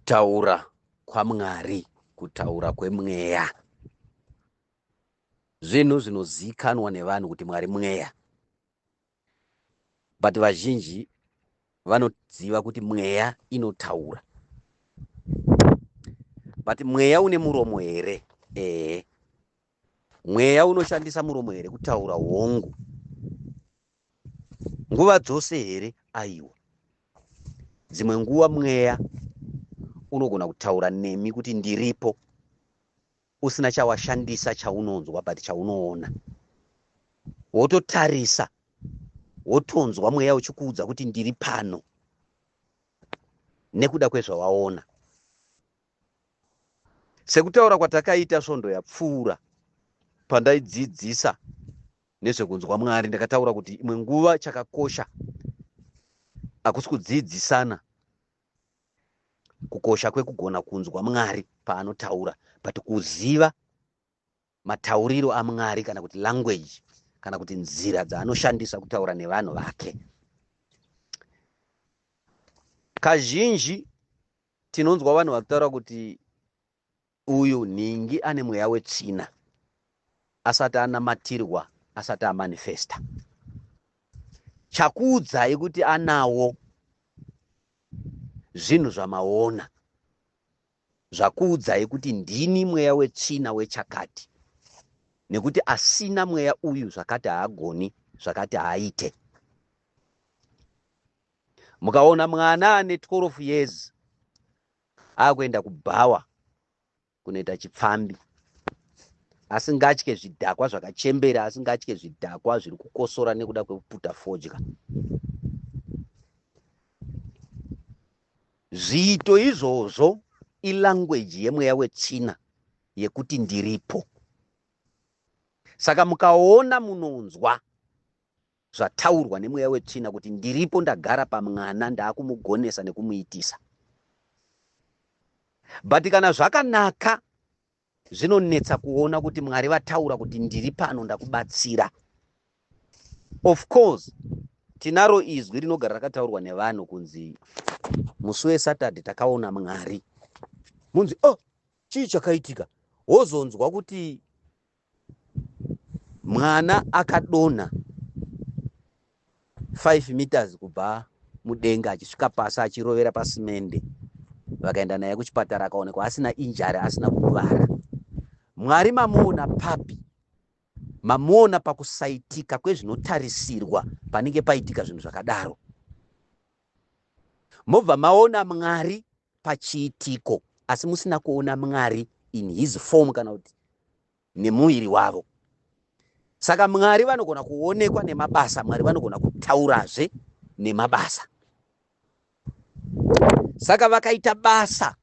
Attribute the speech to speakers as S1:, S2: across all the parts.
S1: Kutaura kwaMwari, kutaura kwemweya. Zvinhu zvinoziikanwa nevanhu kuti Mwari mweya. But vazhinji vanoziva kuti mweya inotaura. But mweya une muromo here? Ehe. Mweya unoshandisa muromo here kutaura? Hongu. Nguva dzose here? Aiwa. Dzimwe nguva mweya unogona kutaura nemi kuti ndiripo usina chawashandisa chaunonzwa but chaunoona. Wototarisa wotonzwa mweya uchikuudza kuti ndiri pano nekuda kwezvawaona. Sekutaura kwatakaita svondo yapfuura pandaidzidzisa nezvekunzwa Mwari, ndakataura kuti imwe nguva chakakosha hakusi kudzidzisana kukosha kwekugona kunzwa Mwari paanotaura, but kuziva matauriro aMwari kana kuti language kana kuti nzira dzaanoshandisa kutaura nevanhu vake. Kazhinji tinonzwa vanhu vachitaura kuti uyu nhingi ane mweya wetsvina asati anamatirwa, asati amanifesta. Chakuudzai kuti anawo zvinhu zvamaona zvakuudzai kuti ndini mweya wetsvina wechakati, nekuti asina mweya uyu zvakati haagoni, zvakati haaite. Mukaona mwana ane 12 years akuenda kubhawa kunoita chipfambi, asingatye zvidhakwa zvakachembera, asingatye zvidhakwa zviri kukosora nekuda kwekuputa fodya, zviito izvozvo ilanguage yemweya wetsvina yekuti ndiripo. Saka mukaona munonzwa zvataurwa nemweya wetsvina kuti ndiripo, ndagara pamwana, ndaakumugonesa nekumuitisa. But kana zvakanaka zvinonetsa kuona kuti Mwari vataura kuti ndiri pano, ndakubatsira. Of course tinaro izwi rinogara rakataurwa nevanhu kunzi musi weSaturday takaona Mwari. Munzi oh, chii chakaitika? Wozonzwa kuti mwana akadonha 5 meters kubva mudenga achisvika pasi achirovera pasimende, vakaenda naye kuchipatara akaonekwa asina injury, asina kukuvara. Mwari mamuona papi? Mamuona pakusaitika kwezvinotarisirwa panenge paitika zvinhu zvakadaro. Mobva maona Mwari pachiitiko asi musina kuona Mwari in his form kana kuti nemuviri wavo. Saka Mwari vanogona kuonekwa nemabasa, Mwari vanogona kutaurazve nemabasa. Saka vakaita basa,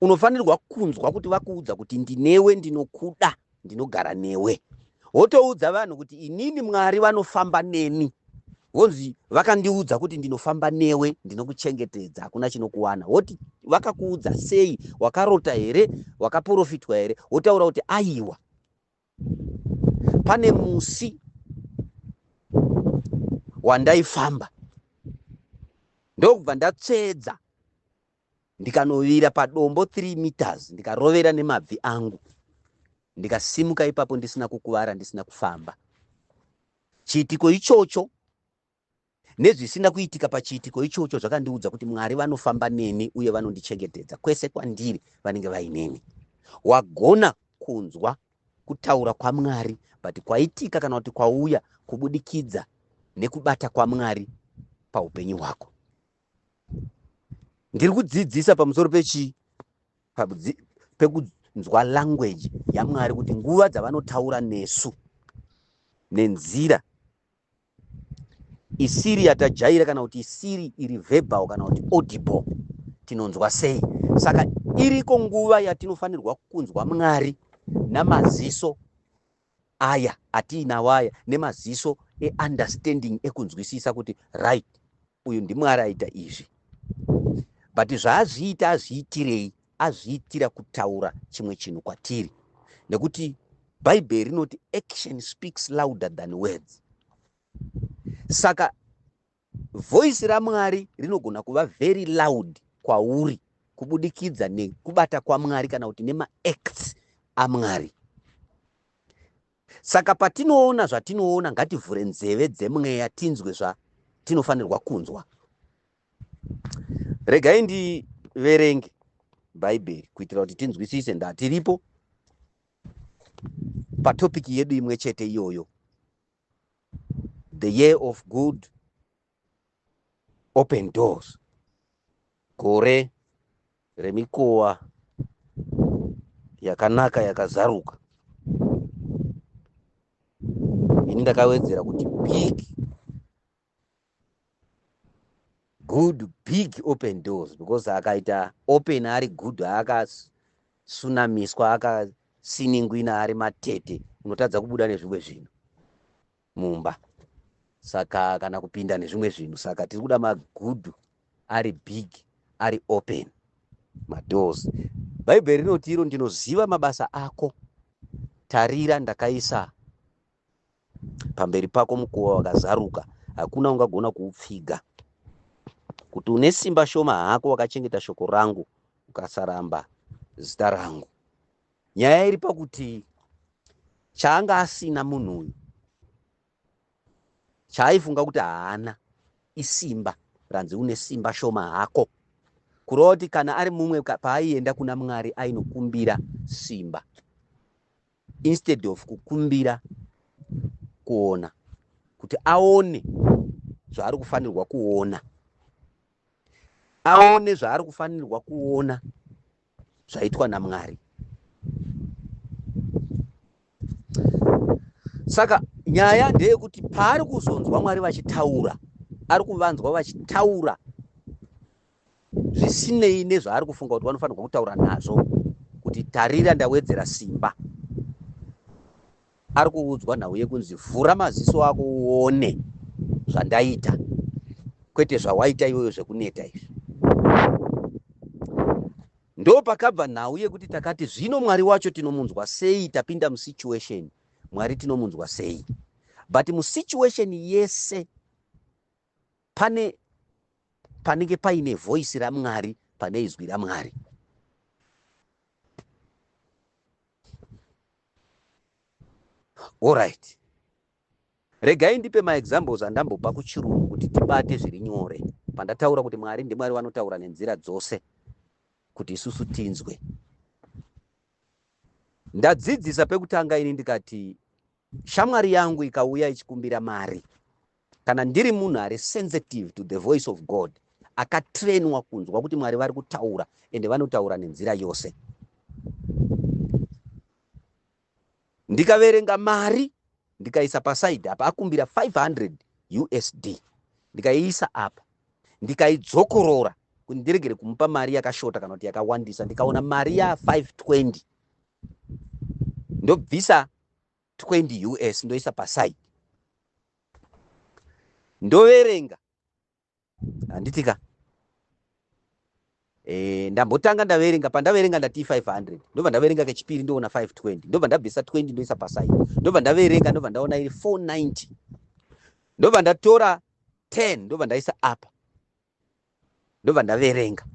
S1: unofanirwa kunzwa kuti vakuudza kuti ndinewe, ndinokuda, ndinogara newe. Wotoudza vanhu kuti inini Mwari vanofamba neni. Vonzi vakandiudza kuti ndinofamba newe, ndinokuchengetedza, hakuna chinokuwana. Woti vakakuudza sei? Wakarota here? Wakaprofitwa here? Wotaura kuti aiwa, pane musi wandaifamba ndokubva ndatsvedza ndikanovira padombo 3 meters, ndikarovera nemabvi angu, ndikasimuka ipapo ndisina kukuvara, ndisina kufamba. Chiitiko ichocho nezvisina kuitika pachiitiko ichocho zvakandiudza kuti Mwari vanofamba neni uye vanondichengetedza kwese kwandiri, vanenge vaineni. Wagona kunzwa kutaura kwaMwari, but kwaitika kana kuti kwauya kubudikidza nekubata kwaMwari paupenyu hwako. Ndiri kudzidzisa pamusoro pechii? Pekunzwa language yaMwari, kuti nguva dzavanotaura nesu nenzira isiri yatajaira kana kuti isiri iri verbal kana kuti audible, tinonzwa sei? Saka iriko nguva yatinofanirwa kunzwa Mwari namaziso aya atiinawo aya, nemaziso eunderstanding, ekunzwisisa kuti right, uyu ndiMwari aita izvi, but zvaazviita azviitirei? Azviitira kutaura chimwe chinhu kwatiri, nekuti Bhaibheri rinoti action speaks louder than words. Saka voice raMwari rinogona kuva very loud. kwauri kubudikidza nekubata kwaMwari kana kuti nemaacts aMwari. Saka patinoona zvatinoona ngativhure nzeve dzemweya tinzwe zvatinofanirwa kunzwa. Regai ndiverenge Bhaibheri kuitira kuti tinzwisise. Ndatiripo patopiki yedu imwe chete iyoyo, the year of good open doors, gore remikowa yakanaka yakazaruka. Ini ndakawedzera kuti big good big open doors, because akaita open ari good, akasunamiswa akasiningwina ari matete, unotadza kubuda nezvimwe zvinhu mumba, saka kana kupinda nezvimwe zvinhu. Saka tiri kuda magood ari big, ari open madoors. Bhaibheri rinoti iro, ndinoziva mabasa ako, tarira ndakaisa pamberi pako mukova wakazaruka, hakuna ungagona kuupfiga. Kuti une simba shoma hako, wakachengeta shoko rangu, ukasaramba zita rangu. Nyaya iri pakuti chaanga asina munhu uyu, chaaifunga kuti haana, isimba. Ranzi une simba shoma hako, kureva kuti kana ari mumwe paaienda kuna Mwari ainokumbira simba instead of kukumbira kuona, kuti aone zvaari kufanirwa kuona, aone zvaari kufanirwa kuona zvaitwa naMwari. Saka nyaya ndeyekuti paari kuzonzwa Mwari vachitaura, ari kuvanzwa vachitaura zvisinei nezvaari kufunga kuti vanofanirwa kutaura nazvo, kuti tarira ndawedzera simba. Ari kuudzwa nhau yekunzi vhura maziso ako uone zvandaita, kwete zvawaita iwewe zvekuneta izvi. Ndo pakabva nhau yekuti takati zvino Mwari wacho tinomunzwa sei? Tapinda musituation, Mwari tinomunzwa sei? But musituation yese pane panenge paine voice raMwari, pane izwi raMwari. Alright, regai ndipe maexamples andambopa kuchirungu kuti tibate zviri nyore pandataura kuti Mwari ndiMwari vanotaura nenzira dzose kuti isusu tinzwe. Ndadzidzisa pekutanga ini ndikati shamwari yangu ikauya ichikumbira mari, kana ndiri munhu ari sensitive to the voice of God, akatrenwa kunzwa kuti Mwari vari kutaura ende vanotaura nenzira yose, ndikaverenga mari ndikaisa pasaidi apa, akumbira 500 USD, ndikaiisa apa, ndikaidzokorora kuti ndiregere kumupa mari yakashota kana kuti yakawandisa, ndikaona mari ya 520, ndobvisa 20 US ndoisa pasaidi, ndoverenga, handitika? Ndambotanga ndaverenga, pandaverenga ndati 500, ndobva ndaverenga kechipiri ndoona 520, ndobva ndabvisa 20 ndoisa pasaidi, ndobva ndaverenga, ndobva ndaona iri 490, ndobva ndatora 10, ndobva ndaisa apa, ndobva ndaverenga,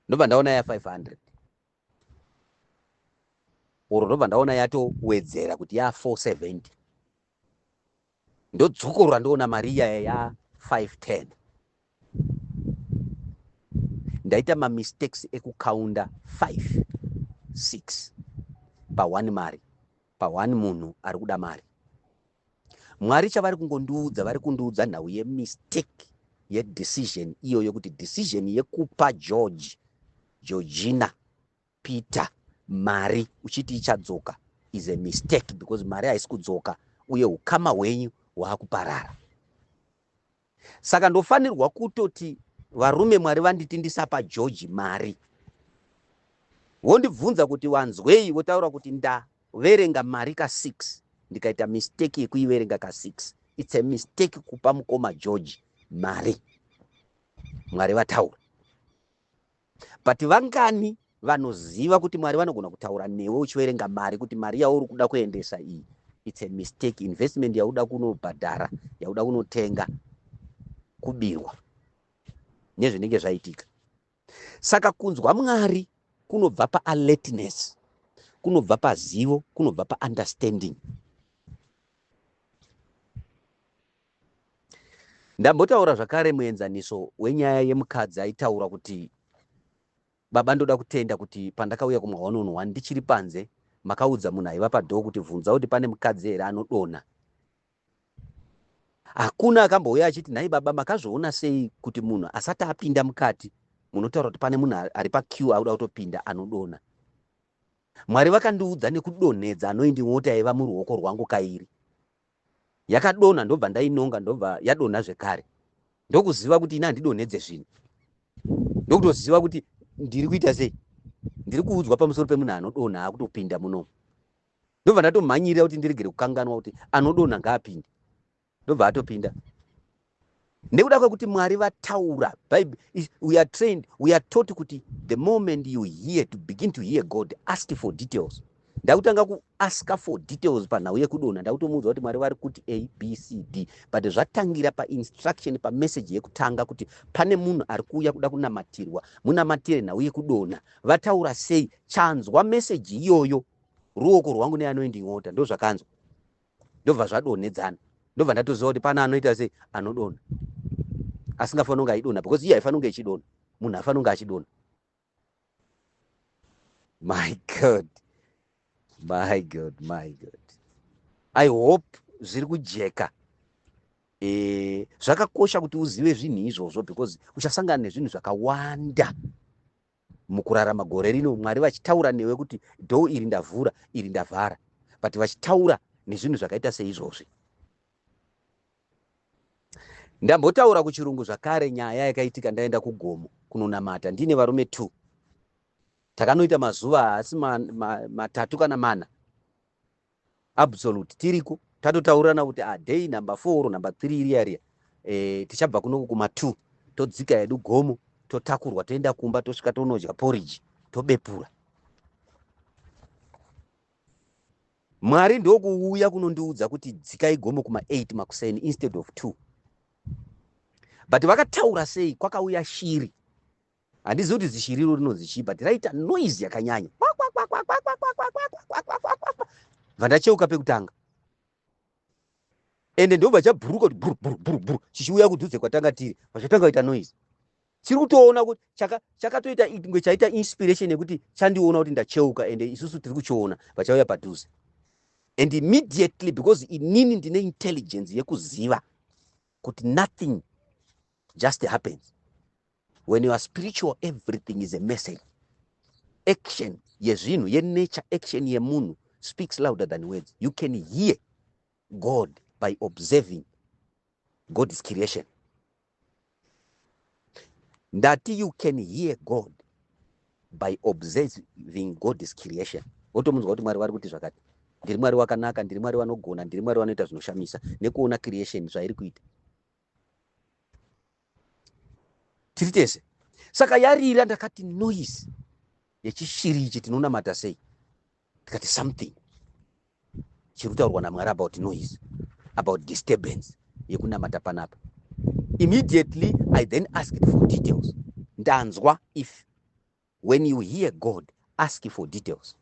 S1: ndobva ndaona ya 500 oro, ndobva ndaona yatowedzera kuti ya 470, ndodzokorora ndoona mari iyaya ya 510. Ndaita mamistakes ekukaunda 5 6 pa1 mari, pa1 munhu ari kuda mari. Mwari chavari kungondiudza, vari kundiudza nhau yemistake yedecision iyoyo, kuti decision yekupa George, Georgina, Peter mari uchiti ichadzoka is a mistake, because mari haisi kudzoka uye ukama hwenyu hwaakuparara. Saka ndofanirwa kutoti varume, Mwari vanditi ndisapa George mari. Wondibvunza kuti wanzwei, votaura kuti ndaverenga mari ka6, ndikaita mistake yekuiverenga ka6. It's a mistake kupa mukoma George mari, Mwari vataura. But vangani vanoziva kuti Mwari vanogona kutaura newe uchiverenga mari, kuti mari yauri kuda kuendesa iyi, it's a mistake? Investment yauda kunobhadhara, yauda kunotenga, kubirwa nezvinenge zvaitika. Saka kunzwa Mwari kunobva paalertness, kunobva pazivo, kunobva paunderstanding. Ndambotaura zvakare muenzaniso wenyaya yemukadzi aitaura kuti baba ndoda kutenda kuti pandakauya kumwa one on one ndichiri panze makaudza munhu aiva padhoo kuti bvunza kuti pane mukadzi here anodonha. Hakuna akambouya achiti nhai baba makazviona sei kuti munhu asati apinda mukati munotaura kuti pane munhu ari paqueue akuda kutopinda anodonha. Mwari vakandiudza nekudonhedza anointing water yaiva muruoko rwangu kairi. Yakadonha ndobva ndainonga ndobva yadonha zvekare. Ndokuziva kuti ini handidonhedze zvinhu. Ndokutoziva kuti ndiri kuita sei. Ndiri kuudzwa pamusoro pemunhu anodonha akutopinda munomu. Ndobva ndatomhanyirira kuti ndiregere kukanganwa kuti anodonha ngaapinde. Ndobva atopinda. Nekuda kwekuti Mwari vataura, Bible, we are trained, we are taught kuti the moment you hear, to begin to hear God, ask for details. Ndakutanga kuaska for details panhau yekudonha, ndakutomuudza kuti Mwari vari kuti A, B, C, D. But zvatangira painstruction, pamessage yekutanga kuti pane munhu ari kuuya kuda kunamatirwa, munamatire nhau yekudonha. Vataura sei? Chanzwa message iyoyo, ruoko rwangu neanointing water, ndozvakanzwa. Ndobva zvadonhedzana. Ndobva ndatoziva kuti pane anoita sei, anodonha. Asingafaniri kunge aidonha because iye haifaniri kunge ichidonha. Munhu haifaniri kunge achidonha. My God. My God, my God. I hope zviri kujeka. Zvakakosha kuti uzive zvinhu izvozvo because uchasangana nezvinhu zvakawanda mukurarama gore rino. Mwari vachitaura newe kuti door iri ndavhura, iri ndavhara, but vachitaura nezvinhu zvakaita seizvozvi. Ndambotaura kuchirungu zvakare nyaya yakaitika ndaenda kugomo kunonamata ndine varume 2. Takanoita mazuva haasi matatu kana mana. Absolute tiriko tatotaurirana kuti day number 4 or number 3 riya riya. Tichabva kunoku kuma 2 todzika hedu gomo totakurwa toenda kumba tosvika tonodya porridge tobepura. Mwari ndokuuya kunondiudza kuti dzikai gomo kuma 8 makuseni instead of 2. But vakataura sei kwakauya shiri. Handizivi kuti zishiri iro rinonzi chii but raita noise yakanyanya. Bva ndacheuka pekutanga. Ende ndobva chabhuruka kuti buru buru buru buru chichiuya kudhuze kwatanga tiri vachatanga kuita noise. Chiri kutoona kuti chakatoita kunge chaita inspiration yekuti chandiona kuti ndacheuka ende isusu tiri kuchiona vachauya padhuze. And immediately because inini ndine intelligence yekuziva kuti nothing just happens. When you are spiritual, everything is a message. Action yezvinhu, yenature, action yemunhu speaks louder than words. You can hear God by observing God's creation. Ndati you can hear God by observing God's creation. Wotomunzwa kuti Mwari vari kuti zvakati. Ndiri Mwari wakanaka, ndiri Mwari vanogona, ndiri Mwari vanoita zvinoshamisa nekuona creation zvairi kuita. Tiri tese. Saka yarira ndakati noise yechishiri ichi tinonamata sei? Tikati something chiri kutaurwa naMwari about noise, about disturbance yekunamata panapa. Immediately I then asked for details. Ndanzwa if when you hear God, ask for details.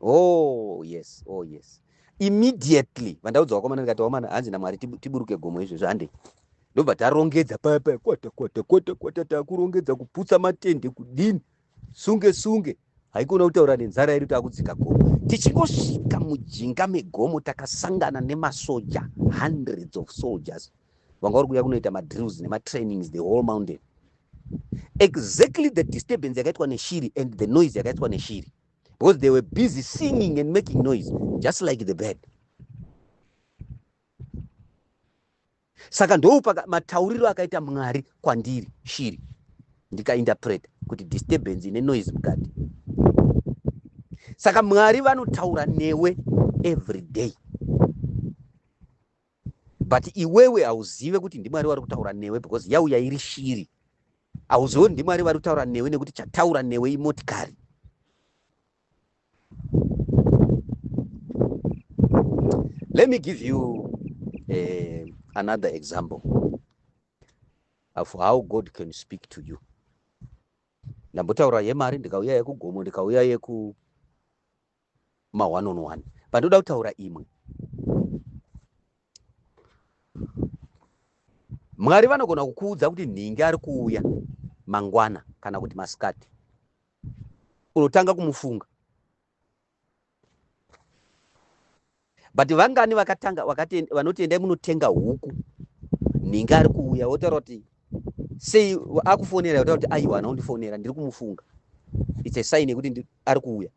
S1: Oh yes, oh yes. Immediately vandaudza vakomana ndikati vakomana hanzi naMwari tiburuke gomo izvezvi hande. Ndobva tarongedza paya paya kwata kwata kwata kwata takurongedza kuputsa matende kudini sunge sunge haikona kutaura nenzara yedu takudzika gomo. Tichingosvika mujinga megomo takasangana nemasoja, hundreds of soldiers vanga vari kuuya kunoita madrills nematrainings the whole mountain. Exactly the disturbance yakaitwa neshiri and the noise yakaitwa neshiri because they were busy singing and making noise just like the bird. Saka ndoupa matauriro akaita Mwari kwandiri shiri ndikainterpreta kuti disturbance ine noise mukati. Saka Mwari vanotaura newe every day. But iwewe hauzive kuti ndiMwari vari kutaura newe because yauya iri shiri. Hauzive kuti ndiMwari vari kutaura newe nekuti chataura newe imotikari. Let me give you another example. of how God can speak to you. Ndambotaura yemari, ndikauya yekugomo, ndikauya yeku ma one on one, pandoda kutaura imwe. Mwari vanogona kukuudza kuti nhingi ari kuuya mangwana kana kuti masikati. Unotanga kumufunga. But vangani vakatanga vakati vanoti endai munotenga huku, nhingi ari kuuya, wotaura kuti sei akufonera, wotaura kuti aiwa haana kundifonera, ndiri kumufunga. It's a sign yekuti ari kuuya.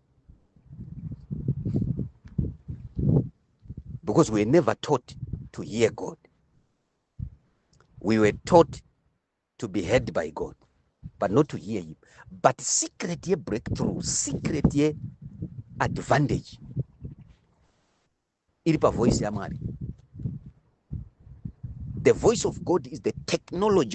S1: Because we were never taught to hear God. We were taught to be heard by God, but not to hear him. But secret ye breakthrough, secret ye advantage iri pavoice yaMwari. The voice of God is the technology